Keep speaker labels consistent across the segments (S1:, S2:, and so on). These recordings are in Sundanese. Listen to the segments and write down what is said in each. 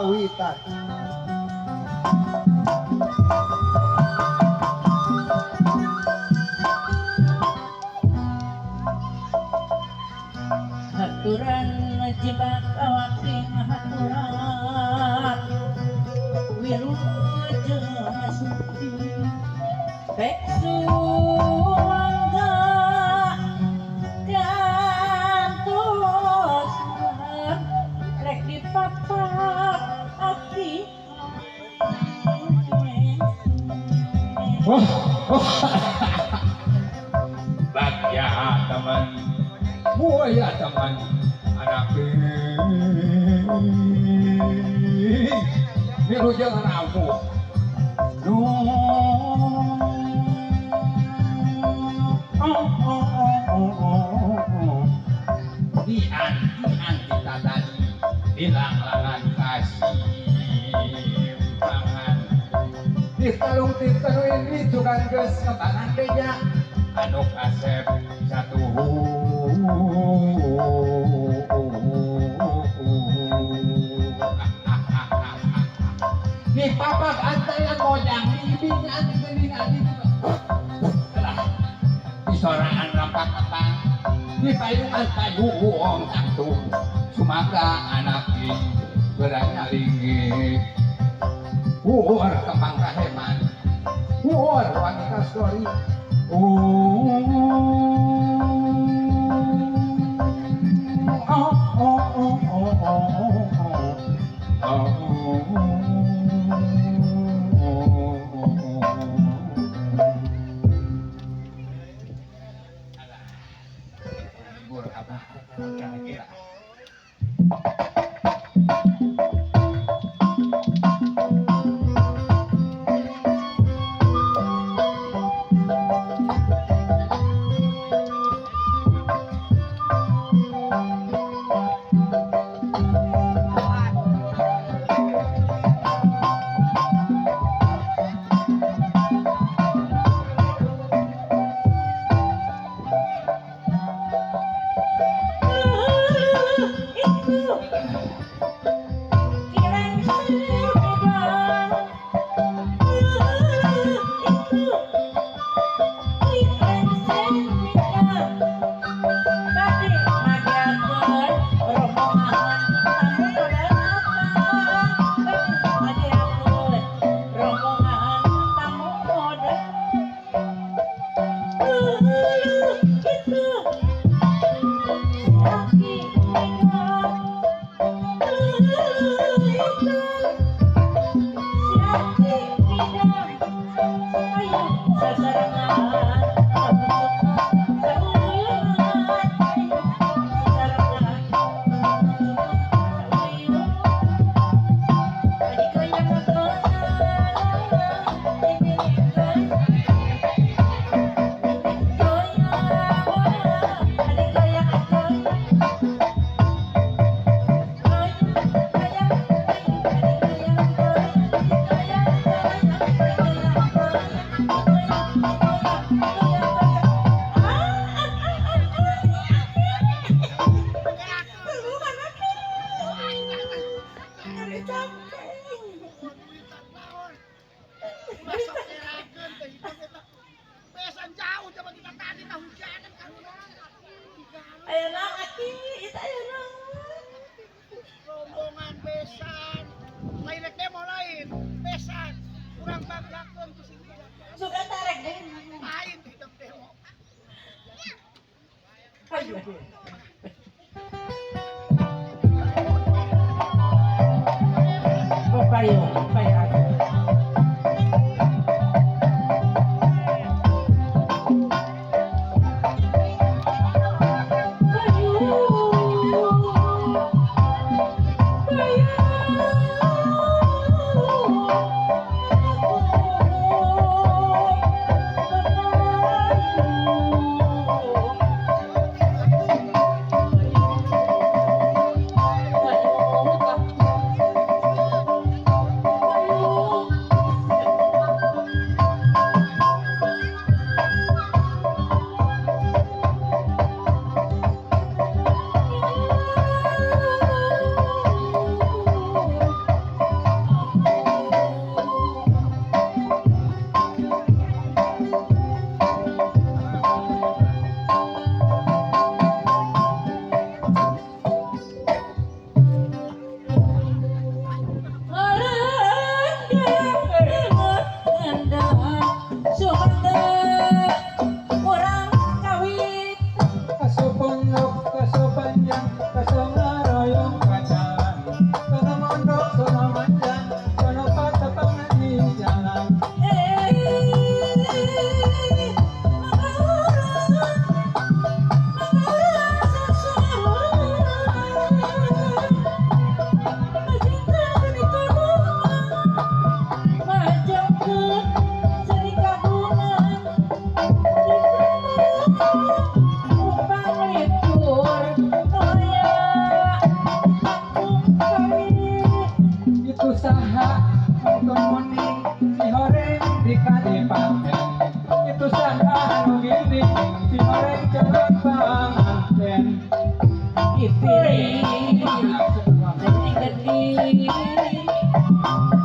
S1: Karawitan.
S2: Haturan jebak awak sing haturan wilujeng suci peksu mangga gantos rek dipapak aki.
S3: Oh, oh. Bagya teman, buaya teman, anak wilujeng rawuh. Oh, oh, oh, oh, oh. Di anti kita tadi, di langlangan kasimpangan. Di talung di talung ini juga geus ngebangan beja anu kasep satu. Di papak antayan mojang di ibingan di geningan di di soraan rampak kepang di payungan payung tangtung sumaga anak beranya linggih. Uur kembang kaheman, uur wangi kasturi. Oh, oh, oh, oh, oh, oh, oh. Alah, libur abah kira-kira.
S2: Itu kirang sepeda, itu kirang sepeda, bade madiakeun rombongan tamu datang, bade madiakeun rombongan tamu datang. Itu aki megang, itu si aki midang, ayo sasarengan sauyungan, ayo sasarengan sauyungan, adik goyang goyang, ini goyang goyang, adik goyang goyang.
S4: Masuk terakeun teh hidup eta. Besan jauh coba kita tadi tah hujanan karunya. Rombongan besan. Lain rek demo lain, besan. Urang banggakeun ku sing
S2: Suka tarik deh.
S4: Lain hidup demo.
S2: Ayo. Oh, payo, payo aku. Payo, payo. Payo.
S3: saha nu muning sihoreng di kadipaten? Itu saha nu ginding sihoreng calon panganten?
S2: Ipiring gede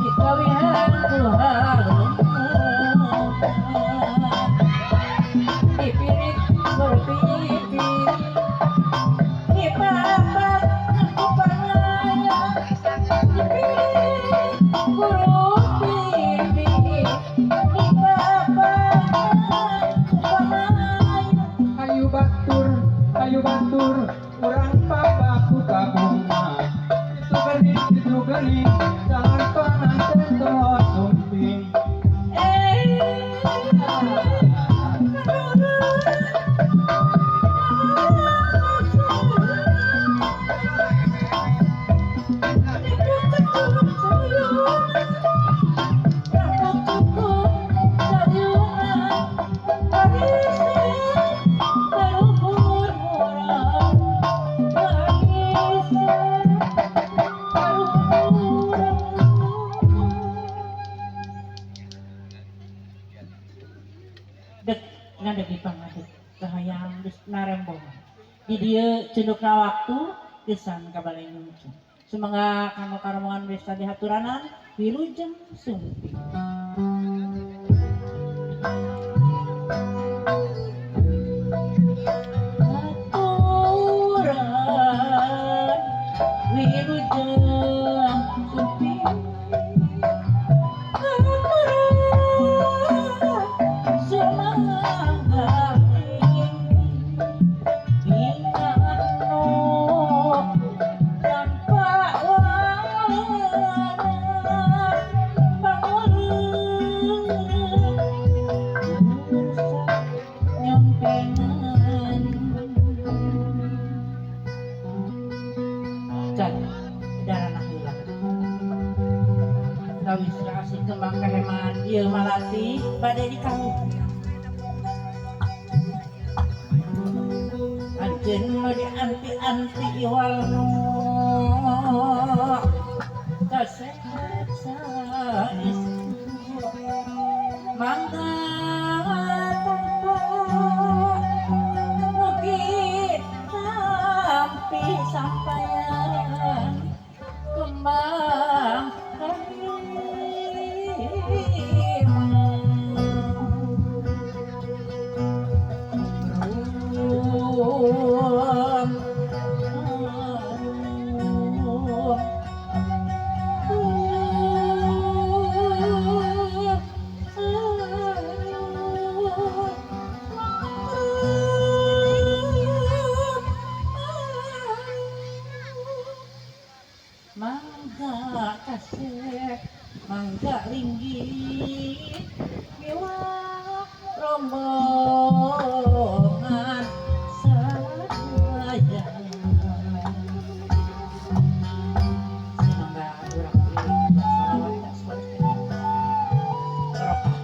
S2: dikawihan ku halungan. Ipiring berpipi dipapat ku pangaya. Ipiring guru pipi dipapat ku pangaya.
S3: Hayu batur, urang papaku ka bunga. Itu geuning, calon panganten tos sumping.
S2: Eh, dek ngadeg pangadeg kahayang geus narembong di dieu cundukna waktu gesan ka bale nyungcung. Sumangga kanggo karomongan wis dihaturanan wilujeng sumping. Aturan wilujeng sumping. Aturan sumangga ing tanpa walana pangulung nyompengan can darana heula kawis kasih kembang kaheman ieu malati bade dikawuh anjeun nu dianti-anti iwal nu kasep saestu mangga tanpa mugi tampi sampayan kembang mangga kasep mangga linggih miwah rombongan sadaya. Sumangga urang pilih salawat ka salawat barokah.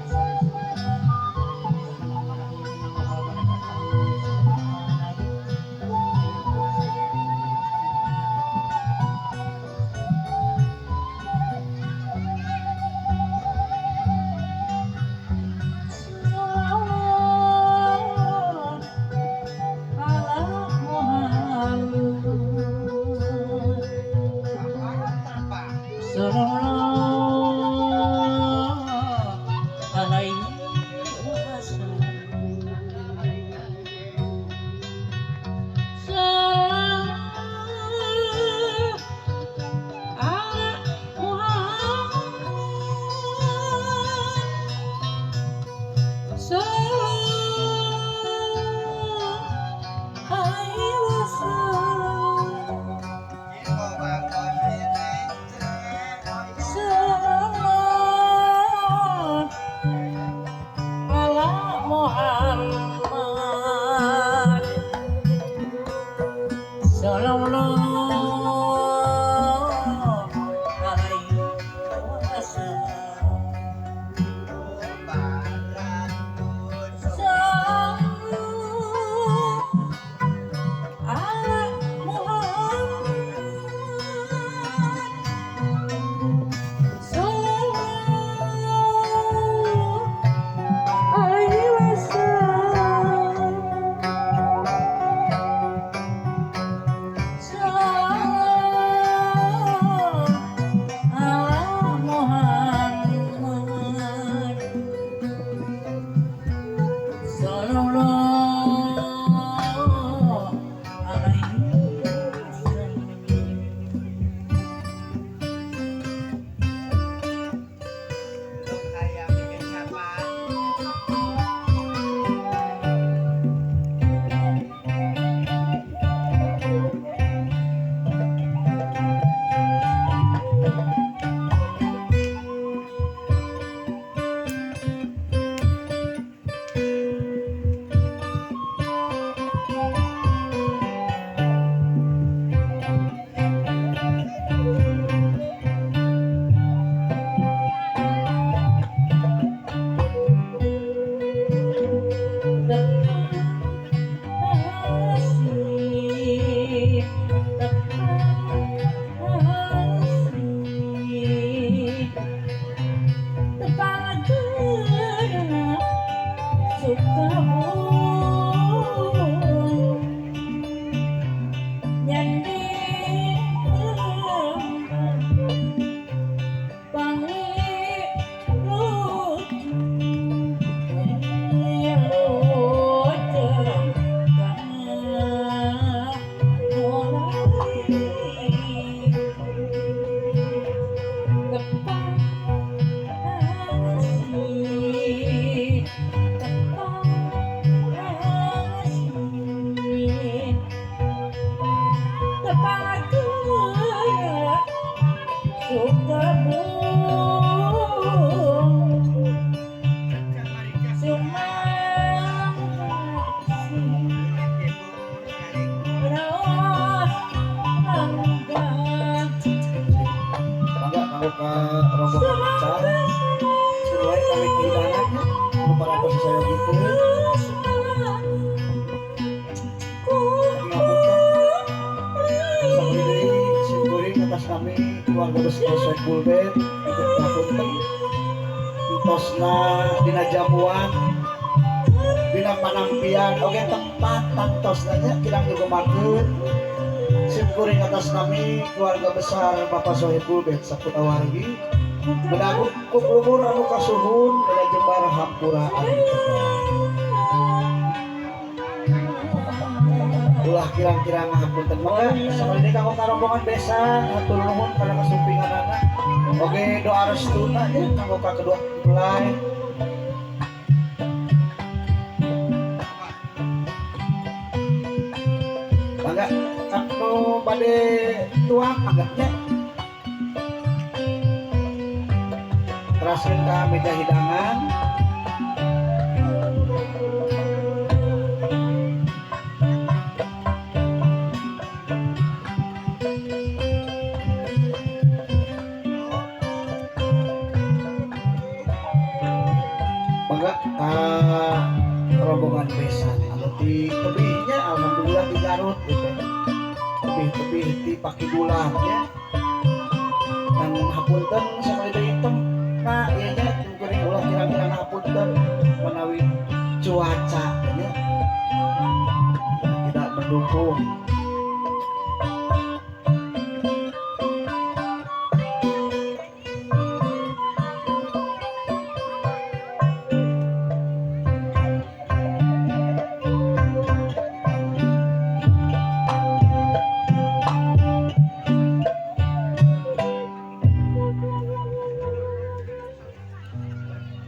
S1: Mangga kanggo ka rombongan besan sesuai kami hidangannya anu parantos disayogikeun. Ngapunten sakali deui simkuring atas nami keluarga besar Sohibul Bait titip ngapunten entosna dina jamuan, dina panampian oge tempat tangtosna nya kirang digomakeun. Simkuring atas nami keluarga besar Bapak Sohibul Bait sakulawargi menagung kuplumur anu kasuhun pada jembar hampura anu tegar. Ulah kirang-kirang ngapunten. Maka sakali deui kanggo karombongan besan hatur nuhun kana kasumpinganana oge doa restuna nya kanggo ka kedua mempelai. Mangga anu bade tuang mangga nya teraskeun ka meja hidangan. Mangga ka rombongan besan anu ti tebihnya alhamdulillah di Garut gitu, tebih-tebih di Pakidulan nya. Dan hapunten sakali deui tempna ieu nya kuring ulah kirang-kirang hapunten menawi cuaca nya tidak mendukung.